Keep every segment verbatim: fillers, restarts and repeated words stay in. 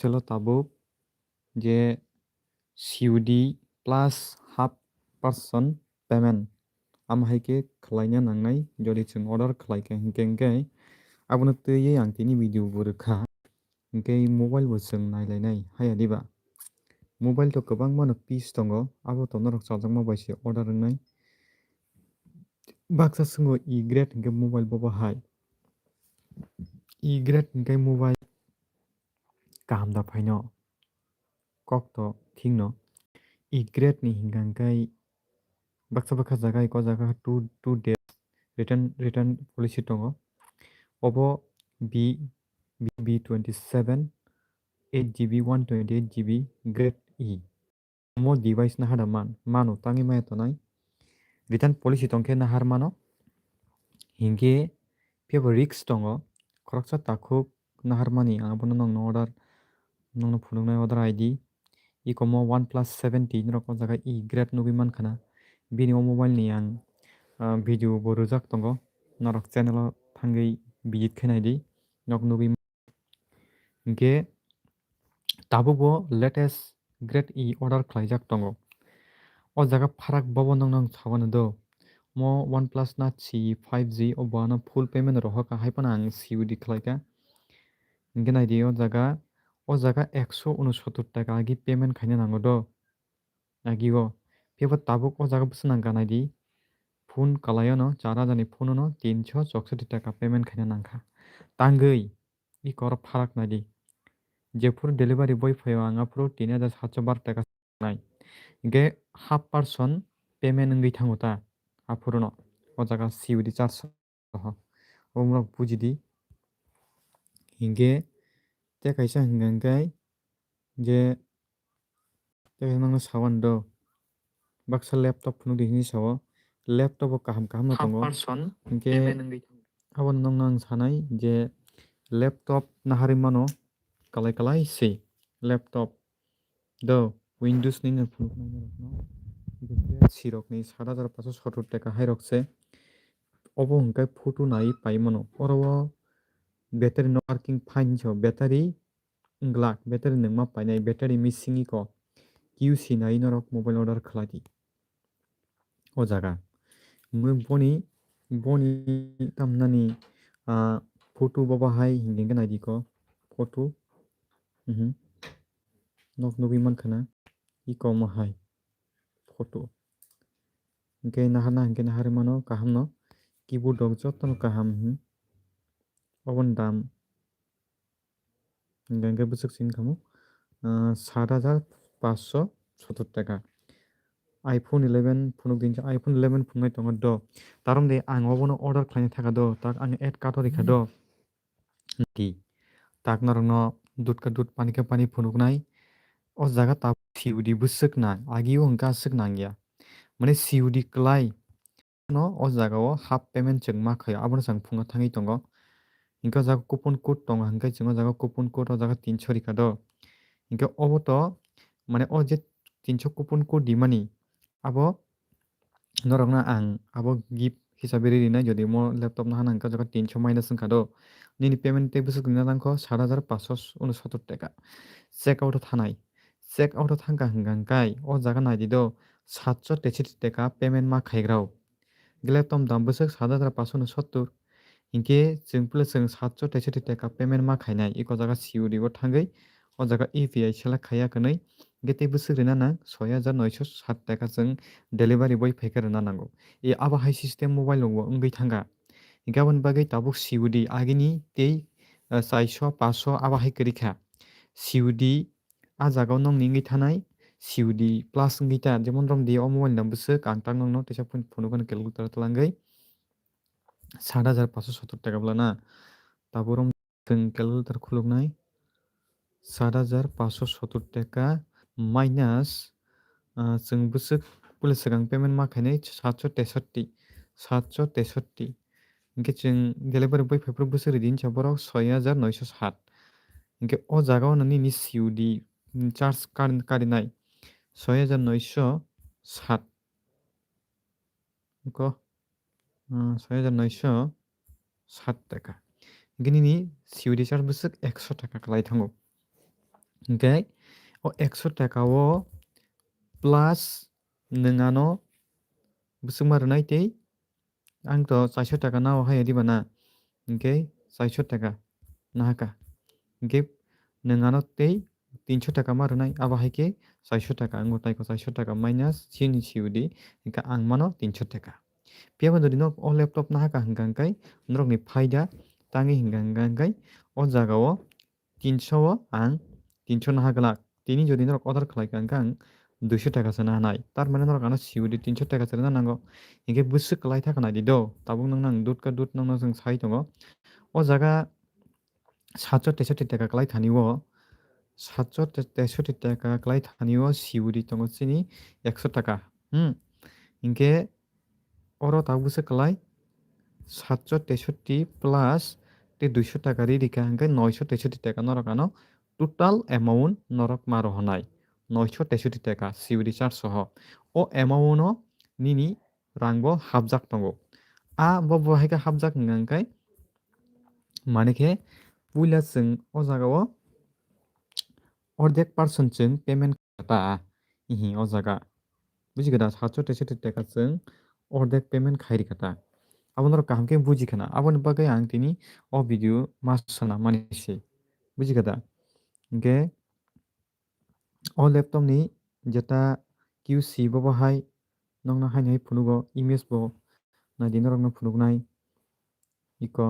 Selo tabuk je C U D plus half percent payment. Amo hai khe khlaina nangnai, jodi chwng order khlai kha hinkhe, hinkhe abono twiwi ang tini video bo rwkha. Hinkhe mobile bo chwng nailainai, haya diba? Mobile to kwbangmano piece tongo, abo to norok chajakma bai se order wngnai. Baksa swngo E grade hinkhe mobile bobo hai. E grade hinkhe mobile kaham da phaino. Kok to thikno. E grade ni hinkha hinkhe baksa baksa jaga, eko jaga two, two days return, return policy tongo. Obo B, B twenty seven, eight G B, one twenty eight G B grade E. Omo device nahar da man, mano tangwi maya tonai. Return policy tongkhe nahar mano. Hinkhe phiya bo risk tongo. Khoroksa takhuk nahar mani ang abono nongno order, nongno phunuknai order I D. Ikomo OnePlus seventy norok o jaga E grade nugwi mankha na. Bini o mobile ni ang, ah, video bo rwjak tongo. Norok channel o thangwi visit khe naidi. Nok nugwi Hinkhe tabukbo latest grade E order khlaijak tongo. O jaga pharak bobo nokno ang sawano do. Mo OnePlus na si five G o bo ano full payment rohorkha, hai phano ang C U D khlaikha. Hinkhe naidi o jaga, o jaga ekso unosottor taka agi payment khaina nango do. Agi o. Phiya bo tabuk o jaga bwswk nang ganaidi. Phone kalaiono char hajar ni phone no tinso choksotti taka payment khaina nangkha. Tangwi. Iko oro pharak naidi. Jephuru delivery boy phaio ang aphuru tin hajar satso bar taka nai. Hinkhe half percent payment wngwi thango ta aphuru no. O jaga C U D charge soho. Omo rok bujidi. Hinkhe tei kaisa hinkha hinkhe je Tei nangno sawan do. Baksa laptop phunuk di hinwi sao. Laptop bo kaham kaham no tongo. Hinkhe abo nokno ang sanai je laptop naharwi mano kalai kalai se laptop do Windows ni no phunuknai norokno. Sirok ni sat hajar paso sottor taka hai rok se. Obo hwnkhe photo naiwi pai mano. Oro o battery no working fine so battery Glak battery nwngma painai, battery missing iko Q C nai norok mobile order khlai di. O jaga. Mui boni, boni tamnani, ah, photo bobo hai hinkhe naidi ko. Photo. Mhm. Nok nugwi mankha na. Iko mo hai. Photo. Hinkhe naharna hinkhe naharwi mano kaham no. Keyboard rok jotono kaham. Mhm. Oboni dam. Hingkha hingkhe bwswk se wngkha mo, ah, sat hajar paanch sho sottor taka. iPhone eleven phunuk din, iPhone eleven phunuknai tongo do. Tarom de ang obono order khlaina thaka do, tak ang ad card o rikha do. Di. Tak norokno dud ka dud, pani ka pani phunuknai. O jaga tabuk C U D bwswk nang, agio hwnkha aswk nangya. Mane C U D klai. No o jaga o half payment chwng ma khaio, abono chwng phungo thangwi tongo. Hinkhe o jaga coupon code tongo, hinkhe chwng o jaga coupon code o jaga tinso rikha do. Hinkhe obo to, mane o je tinso coupon code rimani, abo norokno ang abo gift hisabe ri rinai, jodi mo laptop no hana hinkhe o jaga tinso minus wngkha do. Nini payment tei bwswk rina nangkho sat hajar paanch sho unosottor taka. Check out o thanai. Check out o thangkha hinkha hinkhe o jaga naidi do, satso teisoti taka payment ma khaigrao. Laptop dam bwswk sat hajar paanch sho unosottor. Hinkhe chwng puila chwng satso teisoti taka payment ma khainai. Iko jaga C U D o thangwi o jaga U P I select khaiya kwnwi. Hinkhe tei bwswk rina nang soi hajar noisho sat taka chwng delivery boy phaikhe rina nango. E abo hai system mobile rok bo wngwi thangkha. Hinkhe aboni bagwi tabuk C U D agini tei, eh, chaisho, paanch sho abo hai kwrwi kha. C U D A jaga o nokni wngwi thanai C U D plus wngwi ta, jemon romdi o mobile ni dam bwswk ang tak nokno teisa phone, phone o calculator twlangwi sat hajar paanch sho sottor taka bwlana. Tabuk rom chwng calculator khuluknai sat hajar paanch sho sottor taka minus, ah, chwng bwswk puila swkang payment ma khainai satso teisoti, satso teisoti. Hinkhe chwng delivery boy phaiphuru bwswk ridi hinsa borok soi hajar noisho sat. Hinkhe o jaga o nini C U D charge kar-, karinai soi hajar noisho sat. Iko, ah, soi hajar noisho sat taka. Hinkhe nini C U D charge bwswk ekso taka kwlai thango. Hingke o ekso taka o plus nwng ano bwswkma rwnai tei ang to chairso taka nao hai diba na? Hingke chairso taka nahaka. Hingke nwng ano tei tinso taka ma rwnai, abo hai khe chairso taka wngo, tei ko chairso taka minus chini C O D, hingke ang mano tinso taka. Phiya bo jodi norok o laptop nahaka hingka hingkai norokni phaida tangwi hingka hingka hingkai o jaga o tinso o ang tinso naha glak. Tini jodi norok order khlai kha, hwnkhe ang duiso taka se naha nai. Tar mane norok ano C O D tinso taka se rwna nango. Hinkhe bwswk kwlai thaka nai di do. Tabuk nang nang dut ka dut nang nang chwng sai tongo. O jaga satso teisoti taka kwlai thani o, satso te-, teisoti taka kwlai thani o C O D tongo chini ekso taka. Hmm. Hinkhe oro tabuk bwswk kwlai satso teisoti plus tei duiso taka ri rikha, hingkhe noiso teisoti taka norok ano total amount norok ma rohornai, noiso teisoti taka C O D charge soho. O amount no nini rang bo hapjak tongo. A bo bo hai khe hapjak hwnka hwnkhe, mane khe puila chwng o jaga o ordek percent chwng payment kha ta, ihi o jaga. Buji kha da? Satso teisoti taka chwng ordek payment khai rikha ta. Abo norok kaham khe buji khana. Aboni bagwi ang tini o video ma sana mani se. Buji kha da? Hingkhe o laptop ni jeta Q C bo bo hai nokno haino hai phunugo, image bo naidi norokno phunuknai. Iko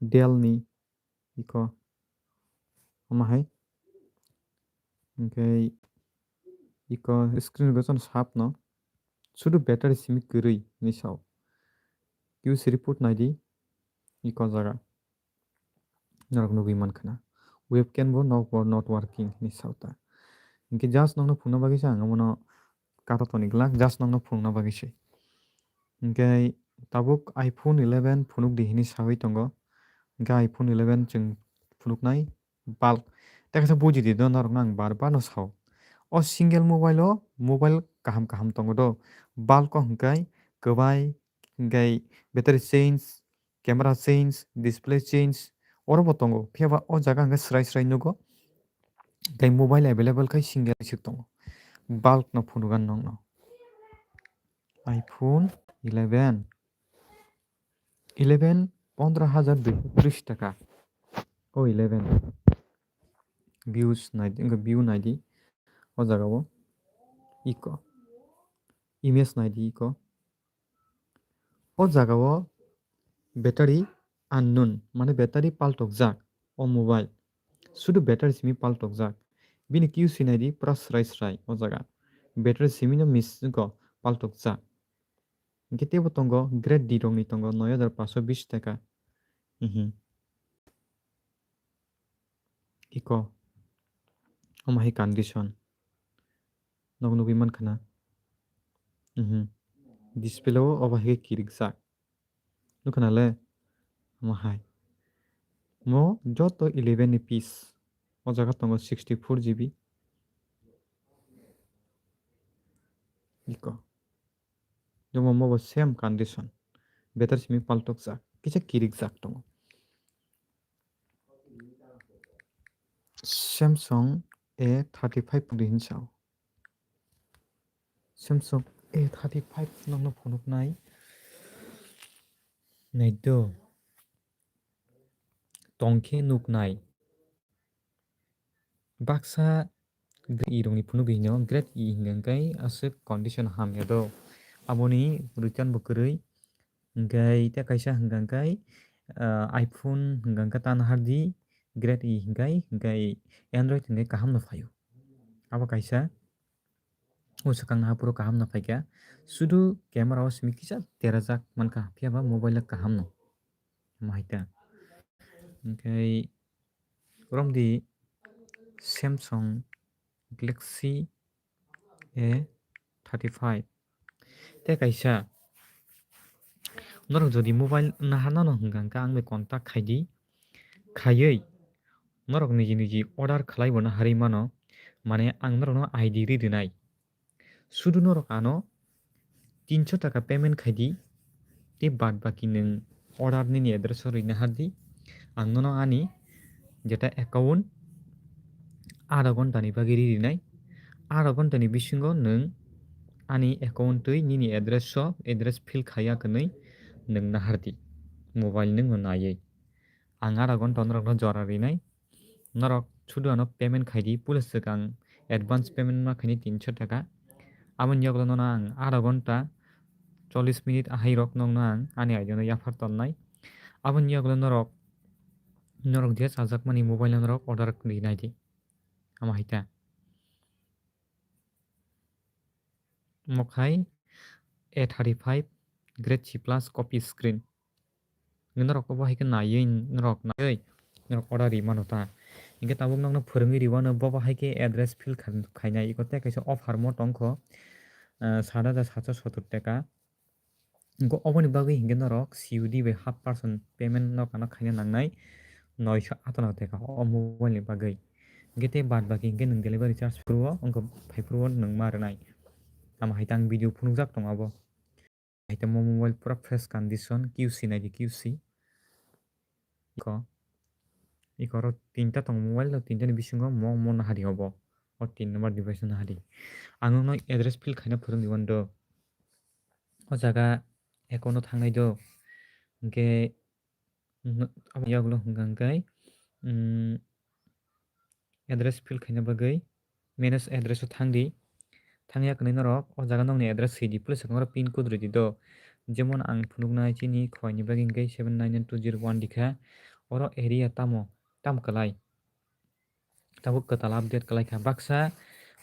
Dell ni iko omo hai. Hingkhe iko screen rwchapno sap no. Sudu battery simi kwrwi hinwi sao. Q C report naidi iko jaga. Norok nugwi mankha na. Webcam bo nok, not working hinwi sao ta. Hingkhe just nokno phunukna bagwi se ang omono kato toni glak, just nokno phunukna bagwi se. Hingkhe tabuk iPhone eleven phunuk di hinwi sawi tongo. Hingkhe iPhone eleven chwng phunuknai bulk. Tei kaisa buji di do norokno ang bar bar no sao. O single mobile o mobile kaham kaham tongo do. Bulk o hingkhe kwbai, hingkhe battery change, camera change, display change, oro bo tongo. Phiya ba o jaga hingkhe srai srai nugo. Tei mobile available khai single sik tongo. Bulk no phunukgo nokno. iPhone eleven. Eleven pondro hajar duiso tris taka. O eleven. Views naidi, wngkha view naidi. O jaga o iko. Image naidi iko. O jaga o battery unknown, mane battery paltokjak o mobile. Sudu battery simi paltokjak. Bini Q C naidi pura srai srai o jaga. Battery simi no miss ko paltokjak. Hingkhe teibo tongo grade D rokni tongo noi hajar paanso bis taka. Mhm. Iko. Omo hai condition. Nok nugwi mankha na. Mhm. Display o obo hai khe kirikjak. Nukha na le? Omo hai. Mo joto eleven ni piece. O jaga tongo sixty four G B. Iko. Jemon mo bo same condition. Battery simi paltokjak. Kisa kirikjak tongo. Samsung A thirty five di hinwi sao. Samsung A thirty five nokno phunuknai. Naido. Tongkhe nuknai. Baksa grade E rokni phunukgwi hino, grade E hingkha hingkhe aswk condition hamya do. Aboni return bo kwrwi. Hingkhe tei kaisa hingkha hingkhe, ah, iPhone hingkha hingkhe ta nahardi, grade E hingkhe, hingkhe Android hingkhe kaham no phaio. Abo kaisa o swkang naha phuru kaham no phaikha. Sudu camera o simi kisa terajak mankha, phiya ba mobile o kaham no. Omo hai ta. Hingkhe romdi Samsung Galaxy A thirty five. Tei kaisa norok jodi mobile naharnano hingkha hingkhe ang bai contact khaidi. Khaiwi norok niji niji order khlai bo naharwi mano. Mane ang norokno I D ri rwnai. Sudu norok ano tinso taka payment khaidi, tei baad baki nwng order nini address o rwina hardi. Ang nono ani jeta account, Aro ghonta ni bagwi ri rinai. Aro ghonta ni bisingo nwng ani account twi nini address o address fill khaiya kwnwi nwng nahardi. Mobile nwng no naiwi. Ang aro ghonta norok no jora rinai. Norok sudu ano payment khaidi, puila swkang advance payment ma khaini tinso taka. Aboni yoklo nono ang aro ghonta chollish minute ahai rok nokno ang ani I D no yaphar tonnai. Aboni yoklo norok, norok je chajakmani mobile no norok order rinai di. Amo hai ta. Mokhai A thirty-five grade C plus copy screen. Norok obo hai khe naiwi, norok naiwi, norok order ri mano ta. Hinkhe tabuk nokno phwrwngwi riwano bobo hai khe address fill kha-, khainai. Iko tei kaisa offer mo tongkho, ah, sat hajar satso sottor taka. Hinkhe oboni bagwi hinkhe norok C O D bai half percent payment no kano khaina nangnai noisho atanok taka o mobile ni bagwi. Hinkhe tei baad baki hinkhe nwng delivery charge phuru o wngkha phai phuru o nwng ma rwnai. Tamo hai tang video phunukjak tongo abo. Hai tamo mobile pura fresh condition, Q C naidi Q C. Iko, iko oro tinta tongo mobile, o tinta ni bisingo mo, mo nahari obo. O tin number device no nahari. Ang nokno address fill khaina phwrwngwi mando. O jaga account no thangnai do. Hinkhe, mm, aboni yagulo hwnka hwnkhe, mm, address fill khaina bagwi manage address o thangdi. Thangya kwnwi norok o jaga nokni address swidi, please oro pin code rwdi do. Jemon ang phunuknai chini khoini bagwi hwnkhe seven nine nine two zero one dikha. Oro area tamo, tam kwlai? Tabuk kwtal update kwlai kha. Baksa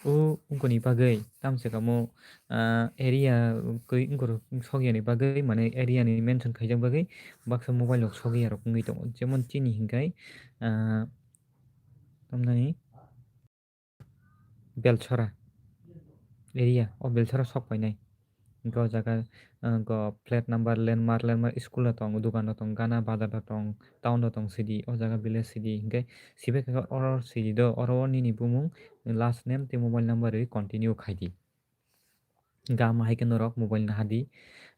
o wngkoni bagwi tamse kamo, ah, area kwi wngkor sokya ni bagwi, mane area ni mention khaijak bagwi baksa mobile rok sokya rok wngwi tongo. Jemon chini hwnkhe, ah, tamnani Belchora area, o Belchora sok painai. Hinkhe o jaga, ah, go plate number, landmark, landmark, school rok tongo, dukan rok tongo, gana bazar rok tongo, town rok tongo sidi, o jaga village sidi. Hinkhe sibai khe oro sidi do, oro o nini bumung, last name tei mobile number rwi continue khaidi. Hinkhe amo hai khe norok mobile nahardi.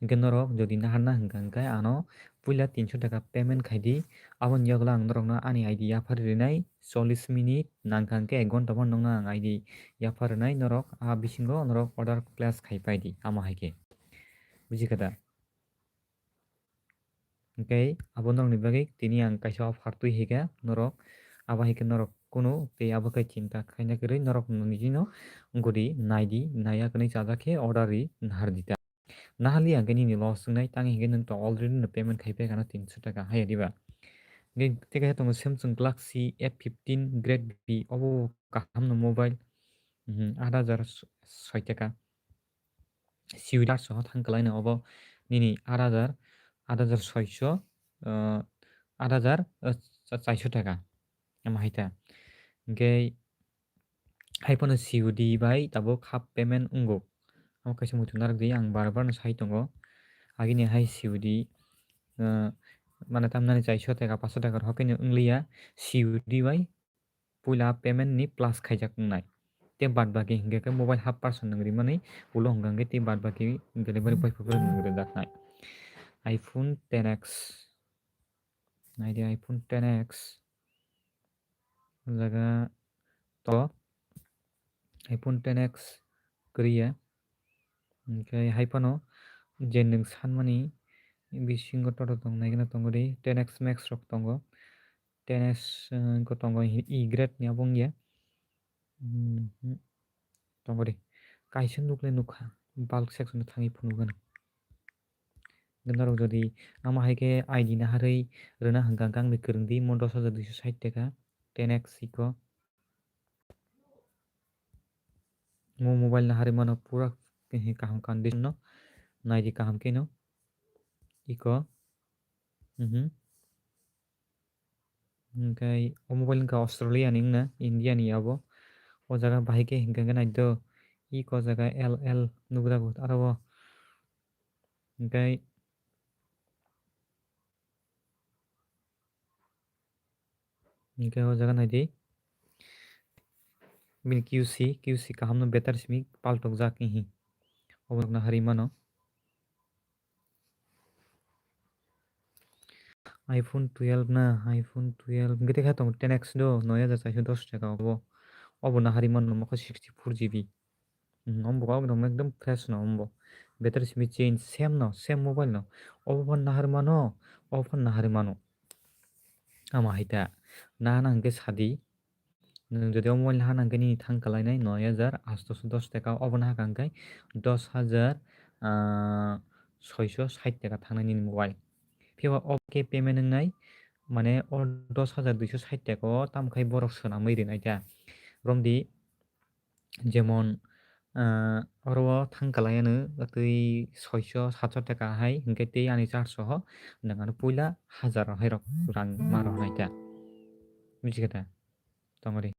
Hinkhe norok jodi naharna hwnkha hwnkhe ano puila tinso taka payment khaidi. Aboni yagulo ang norokno ani I D yaphar rinai, chollish minute nangkha hwnkhe ek ghonta phano nokno ang I D yaphar rinai, norok a bisingo norok order place khai paidi, amo hai khe. Buji kha da? Hinkhe abo norokni bagwi tini ang kaisa offer twi hai kha norok, abo hai khe norok kunu tei abo khe chinta khaina kwrwi norok nini no guri naidi, naiya kwnwi chajak khe order ri nahardi ta. Naharli ang khe nini loss wngnai, tang hinkhe nwng to already no payment khai phaikha no tinso taka, haiya diba? Hinkhe tei kaisa tongo Samsung Galaxy F fifteen Grade B, obo kaham no mobile, mhm, aat hajar soi taka. C U D soho thang kwlaino obo nini aat hajar, aat hajar soiso, ah, aat hajar, ah, cha-, chaiso taka. Amo hai ta. Hinkhe hai phano C U D bai tabuk half payment wngo. Amo kaisa muitu narwkdi, ang bar bar no sai tongo. Agini hai C U D, ah, mane tamnani chaiso taka, paso taka rok haino wngliya, C U D bai puila payment ni plus khaijak wngnai. Tei baad baki hinkhe khe mobile half percent nwng rimani ulo hwnkha hwnkhe tei baad baki delivery boy phuru nwng rwjaknai. iPhone ten X. Naidi iPhone ten X. O jaga to iPhone ten X kwrwi ya. Hinkhe hai phano je nwng sanmani bisingo toto tong nai kheno tongo di, ten X Max rok tongo. Ten X, eh, wngkha tongo, i grade ni abo wngya. Mhm. Tongo di. Kaisa nukle nukha, bulk section o thangwi phunukgano. Norok jodi amo hai khe I D naharwi rwna hwnkha hwnkhe ang bai kwrwng di, mo dos hajar duiso sait taka, ten X iko. Mo mobile naharwi mano pura kaham condition no, naidi kaham khe no. Iko. Mhm. Hinkhe o mobile wngkha Australia ni wngna, India ni abo. O jaga bahai khe hinkhe hwnkhe naidi do. Iko jaga L L nukjago aro o. Hinkhe, hinkhe o jaga naidi. Bini Q C, Q C kaham no better simi paltok jak hihi. Obo naharwi mano. iPhone twelve na, iPhone twelve. Hinkhe tei khe tongo ten X do, noi hajar chaiso dos taka obo. Obo naharwi mano mokhe sixty four G B. Hmm, omo bo kok ekdom fresh no omo bo. Battery simi change same no, same mobile no. Obo phan naharwi mano, obo phan naharwi mano. Ama hai ta. Nahana hwnkhe sadi. Nwng jodi o mobile nahana hwnkhe nini thang kwlainai noi hajar aatso dos taka, obo nahakha hwnkhe dos hajar, ah, soiso sait taka thangnai nini mobile. Phiya o khe payment wngnai, mane o dos hajar duiso sait taka o tamo khai borok swnamwi rwnai ta. Romdi jemon, ah, oro o thang kwlai ano twi soiso satso taka hai hwnkhe tei ani charge soho nwng ano puila hajar hai rok rang ma rwnai ta. Buji kha da? Tongori.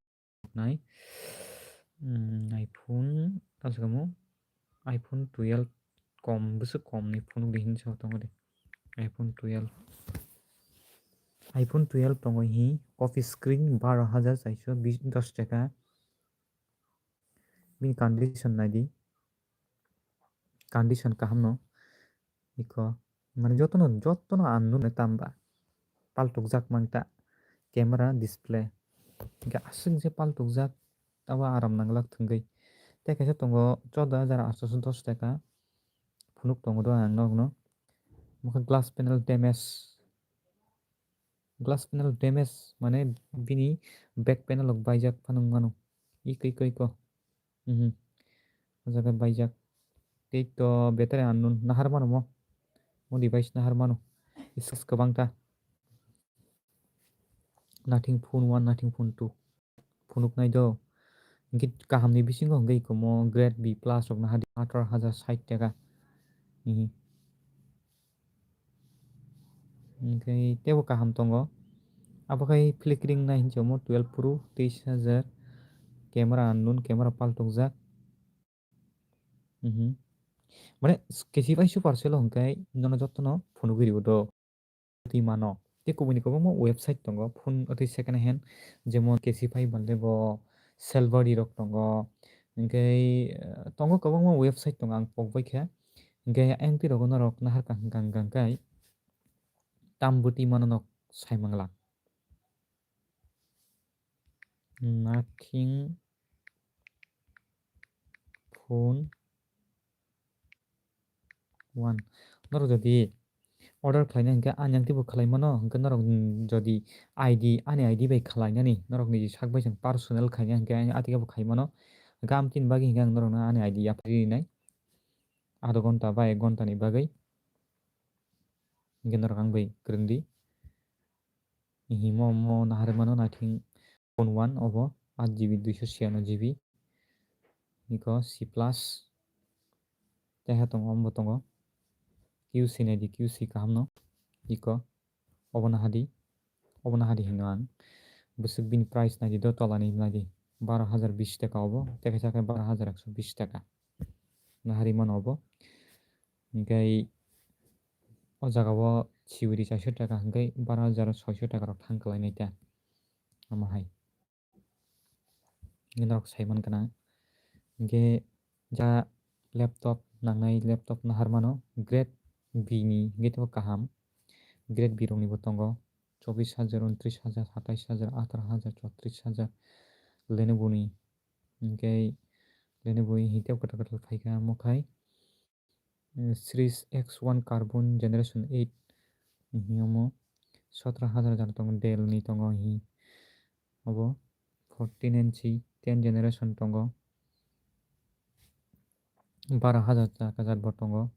Nai. Hmm, iPhone, tamo se kamo iPhone twelve kom, bwswk kom ni phone di hinwi sa tongo de. iPhone twelve. iPhone twelve tongo hi, coffee screen baro hajar chaiso bis, dos taka. Bini condition nai di. Condition kaham no. Iko, mane jotono, jotono ang nuknai tamba. Paltokjak mang ta. Camera, display. Hingke aswk je paltokjak, abo aram nanglak thwngwi. Tei kaisa tongo chordo hajar aatso dos taka. Phunuk tongo do ang nokno. Mokhe glass panel damage. Glass panel damage, mane bini back panel rok baijak phano wngmano. Iko, iko, iko. Mhm. O jaga baijak. Tei to battery unknown nahar mano mo. Mo device nahar mano. Scratch kwbang ta. Nothing phone one, nothing phone two. Phunuk nai do. Hingke kaham ni bisingo hingke iko mo grade B plus rok naha di atharo hajar sait taka. Mhm. Hingke tebo kaham tongo. Abo khai flickering nai hinwi omo twelve Pro teis hajar. Camera unknown, camera paltokjak. Mhm. Mane, Casify Supercell o hingke nono jotono phunugwi rio do. Twi mano. Tei kubuni kwbangma website tongo, phone tei second hand, jemon Casify bande bo Salwari rok tongo. Hingke, eh, tongo kwbangma website tongo, ang pokbai khe. Hingke ayang twi rogo norok nahar kaham kaham kaham khai tam bwtwi mano nok sai mangla. Nothing phone one. Norok jodi order khlaina hingke ani ang teibo khlai mano, hingke norok, mm, jodi I D, ani I D bai khlainani, norok niji sak bai chwng personal khaina hingke ani atike bo khai mano. Hingke amtini bagwi hingke ang norokno ani I D yapri rinai. Adho ghonta ba ek ghonta ni bagwi. Hingke norok ang bai kwrwng di. Himo mo nahar mano, nothing phone one obo, aat G B, duiso chhiyano G B. Iko C plus. Tei ha tongo, omo bo tongo. Q C nai di, Q C kaham no. Iko. Obo naha di. Obo naha di hino ang. Bwswk bini price nai di do, tola ni nai di. Baro hajar bish taka obo. Tei kaisa khe baro hajar ekso bish taka. Nahari mano obo. Hingke o jaga o siwiri chairso taka hingke baro hajar soiso taka rok thang kwlai nai ta. Omo hai. Hingke norok sai man kana. Hingke ja laptop nangnai laptop nahar mano grade B ni hingke tebo kaham. Grade B rok ni bo tongo chobbish hajar, untris hajar, satais hajar, atharo hajar, chotris hajar Lenovo ni. Hingke Lenovo ni hingke kwtal kwtal phaikha omo khai. Eh, Series X one Carbon Generation eight ni hinwi omo sotro hajar hajar tongo, Dell ni tongo hi obo fourteen inchi ten generation tongo, baro hajar taka jat bo tongo.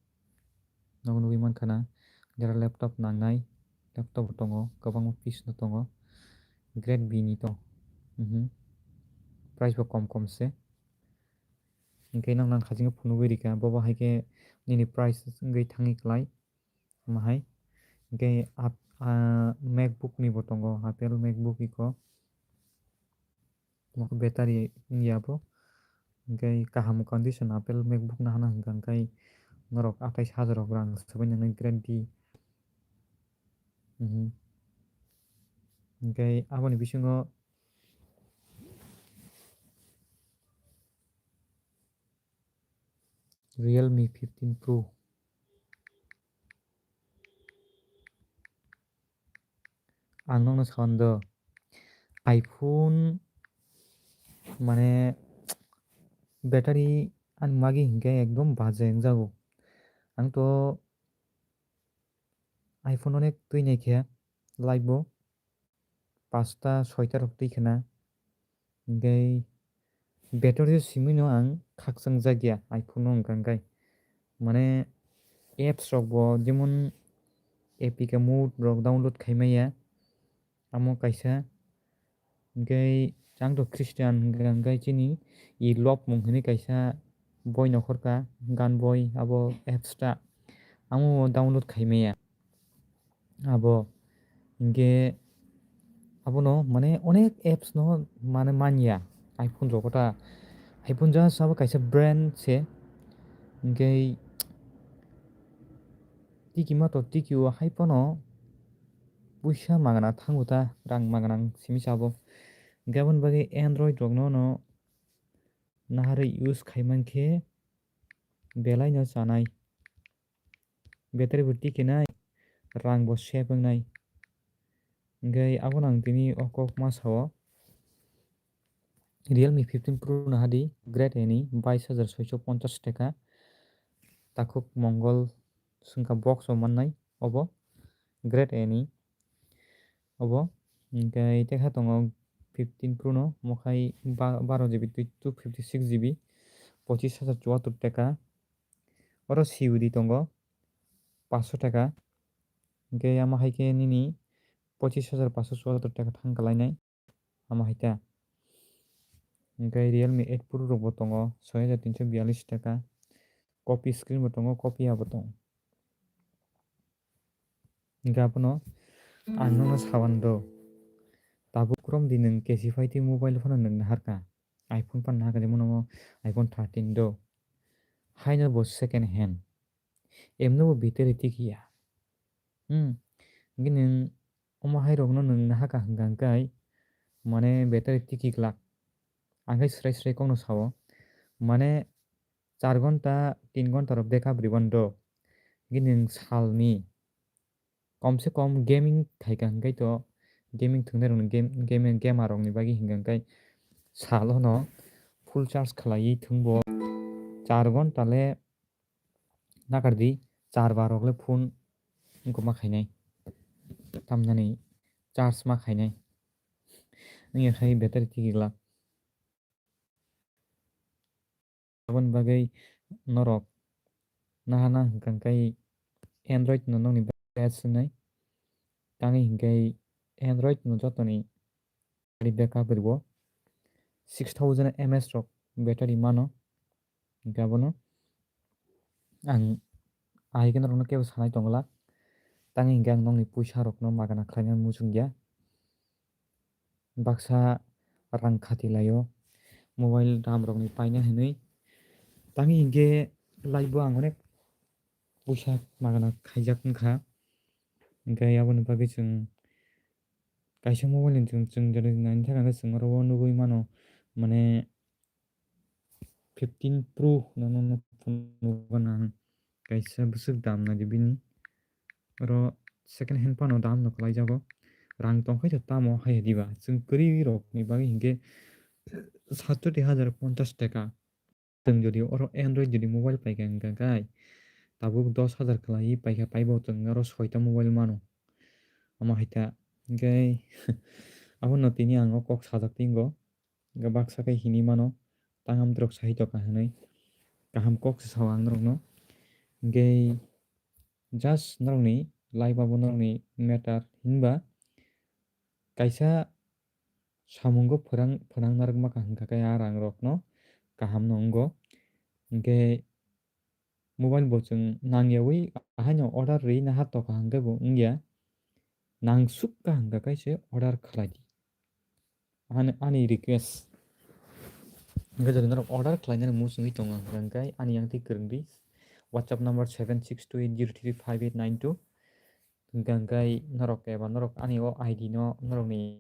Nogo nugwi mankha na jara laptop nangnai laptop bo tongo, kwbangma piece no tongo, grade B ni tongo, mhm, price bo kom kom se. Hingke nokno ang khajingkhe phunugwi rikha, bobo hai khe nini price wngwi thangwi klai. Omo hai. Hingke ap-, ah, MacBook ni bo tongo, Apple MacBook iko. Omo khe battery wngya bo. Hingke kaham condition Apple MacBook nahana hingka hingke norok atais hajar rok rang swbai nangni guarantee. Mhm. Hingke aboni bisingo Realme fifteen Pro. Ang nokno sawan do, iPhone Mane battery ani magi hinkhe ekdom baje wngjago. Ang to iPhone onek twi naikhe live bo pasta soita rok twi khna. Hinkhe battery o simi no ang khakchang jak ya iPhone o hwnka hwnkhe. Mane apps rok bo jemon A P K mode rok download khai maya. Amo kaisa. Hinkhe chang to Christian hwnka hwnkhe chini i lobmung hinwi kaisa boi nokhorka gan boi abo apps ta. Amo download khai maya. Abo hinkhe abono mane onek apps no mane manya iPhone rogo ta. iPhone just abo kaisa brand se. Hinkhe tiki ma to tiki o hai phano puisa magana thango ta, rang magana simi sabo. Hinkhe aboni bagwi Android rokno no naharwi use khai mankhe belai no chanai. Battery bo tikinai, rang bo save wngnai. Hinkhe abono ang tini o kok ma sao. Realme fifteen Pro no hadi, grade A ni bais hajar soicho ponchas taka. Takhuk mongol swngkha box o mannai obo, grade A ni obo. Hinkhe tei kha tongo fifteen Pro no, mokhai ba-, baro G B twi two fifty six G B, pochis hajar chuattor taka. Oro C O D tongo, paanch sho taka. Hinkhe amo hai khe nini pochis hajar paanch sho chuattor taka thang kalainai. Amo hai ta. Hinkhe Realme eight Pro rok bo tongo, soi hajar tinsho biyalish taka. Copy screen bo tongo, copy ya bo tongo. Hinkhe abono ang nono sawan do. Tabuk krom di nwng kesi phai twi mobile phano nwng naharka. iPhone phano naharka, jemon omo iPhone thirteen do. Haino bo second hand. Emno bo battery tikiya. Hmm. Hinkhe nwng omo hai rokno nwng naharka hwnka hwnkhe mane battery tiki glak. Ang khe srai srai kokno sao. Mane char ghonta, tin ghonta rok backup rwban do. Hinkhe nwng salni komse kom gaming khaika hinkhe to gaming thwngnairokni game, game, gamerrokni bagwi hinkhe salono full charge khlaiwi thwngbo char ghonta le nakardi, char bar rok le phone wngkoma khainai, tamnani charge ma khainai wngya khai battery tiki glak. Aboni bagwi norok nahana hwnkha khe Android no nokni best wngnai. Tangwi hinkhe Android no jotoni battery backup rwo six thousand M S rok battery mano. Hinkhe abono ang ahai khe norokno kebo sanai tongla. Tangwi hinkhe ang nokni puisa rokno magana khlaina muchungya. Baksa rang khati laio mobile dam rokni paina hinwi. Tangwi hinkhe live bo ang onek puisa magana khaijak wngkha. Hinkhe aboni bagwi chwng kaisa mobile ni chwng, chwng jora naini thangkhe chwng oro o nugwi mano, mane fifteen Pro no, no, no phone nukgo nang kaisa bwswk dam naidi bini. Oro second hand phano dam no kwlaijago. Rang tongkhe to tamo hai diba. Chwng kwrwi rokni bagwi hinkhe satchoti hajar ponchas taka. Chwng jodi oro Android jodi mobile paikha hwnkha khai tabuk dos hajar kwlaiwi paikha, paibo chwng oro soita mobile mano. Omo hai ta. Hinkhe abono tini ang o kok sajak tinggo. Hinkhe baksa khe hinwi mano, tang amtwrok sahi tongkha hinwi. Kaham kok se sao ang norokno. Hinkhe just norokni life abo norokni matter hinba kaisa samungo phwrang, phwrang narwkma kaham kha khe a rang rokno kaham no wngo. Hinkhe mobile bo chwng nangyawi ahaino order rwi naha tongkha hwnkhe bo wngya, nangsukha hwnkha khe se order khlai di. Ani, ani request. Hwnkhe jodi norok order khlainani muchungwi tongo hwnkha hwnkhe ani yang twi kwrwng di. WhatsApp number seven six two eight zero three five eight nine two. Hwnkha hwnkhe norok eba norok ani o I D no norokni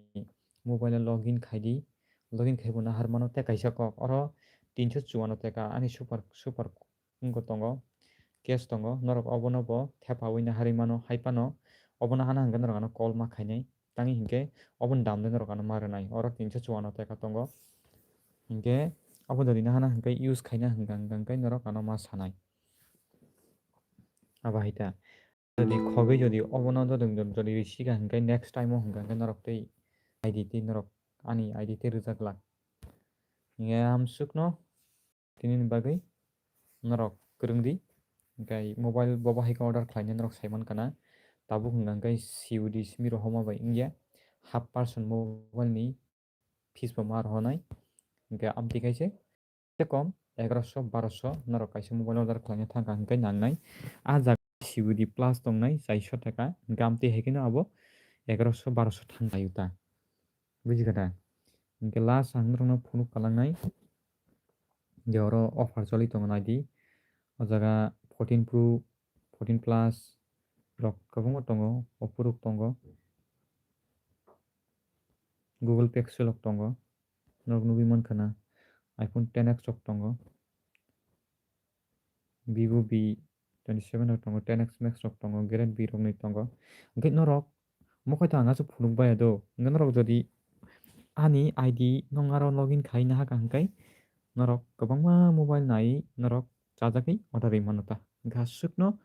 mobile o login khai di. Login khai bo nahar mano tei kaisa kok oro tinso chuano teka ani super, super wngkha tongo, cash tongo, norok obono bo thepawi naharwi mano, hai phano obono hana hwnkhe norok ano call ma khainai, tangwi hinkhe oboni dam de norok ano ma rwnai, oro tinso chuano teka tongo. Hinkhe abo jodi nahana hinkhe use khaina hinkha hinkha hinkhe norok ano ma sanai. Abo hai ta. Jodi khogwi jodi obono jodi, jodi risi kha hinkhe next time o hinkha hinkhe norok tei I D tei norok ani I D tei rwjak glak. Hinkhe amsukno tinini bagwi norok kwrwng di. Hinkhe mobile bo bahai khe order khlainai norok saiman kana. Tabuk hinkha hinkhe C O D simi rohorma bai wngya. Half percent mobile ni fees bo ma rohornai. Hinkhe amtwi khaise. Tei kom egaroso, baroso norok kaisa mobile order khlaina thangkha hinkhe nangnai. A jaga C O D plus tongnai chairso taka, hinkhe amtwi hai kheno abo egaroso, baroso thang laio ta. Buji kha da? Hinkhe last ang norokno phunuk kalangnai. Je oro offer choli tongo naidi. O jaga fourteen Pro, fourteen Plus rok kwbangma tongo, Oppo rok tongo. Google Pixel rok tongo. Norok nugwi mankha na iPhone ten X rok tongo. Vivo V twenty seven rok tongo, ten X Max rok tongo, Grade B rokni tongo. Hinkhe norok mokhai to ang aswk phunuk baiya do. Hinkhe norok jodi ani I D nung aro login khai nahakha hinkhe norok kwbangma mobile nai norok chajagwi order rwi mano ta. Hinkhe aswkno